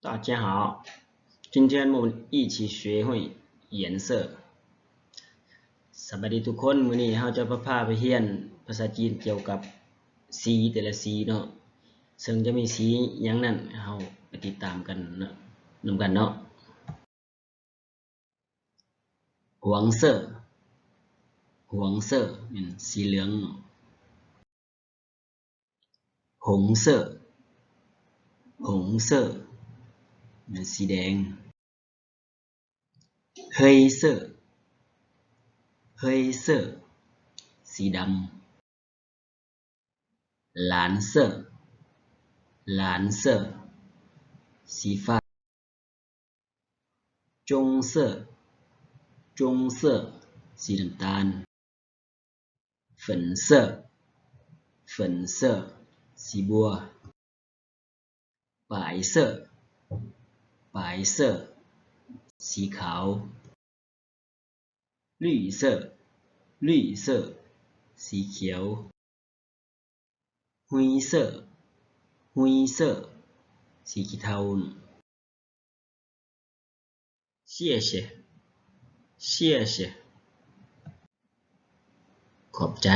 大家好，今天我们一起学会颜色。 ສະບາຍດີທຸກຄົນ, ມື້ນີ້ເຮົາຈະມາພາໄປຮຽນພາສາຈີນກ່ຽວກັບສີແຕ່ລະສີເນາະ, ເຊິ່ງຈະມີສີຫຍັງນັ້ນ ເຮົາໄປຕິດຕາມກັນເນາະ, ນຳກັນເນາະ. 黄色, 黄色 ແມ່ນສີເຫຼືອງເນາະ. 红色, 红色 ແມ່ນສີແດງ. 黑色, 黑色 ສີດຳ. 蓝色, 蓝色 ສີຟ້າ. 棕色, 棕色 ສີນ້ຳຕານ. 粉色, 粉色 ສີບົວ. 白色, 白色 ສີຂາວ. 绿色, 绿色 ສີຂຽວ. 灰色, 灰色 ສີຂີ້ເທົາ. 谢谢, 谢谢 ຂອບໃຈ.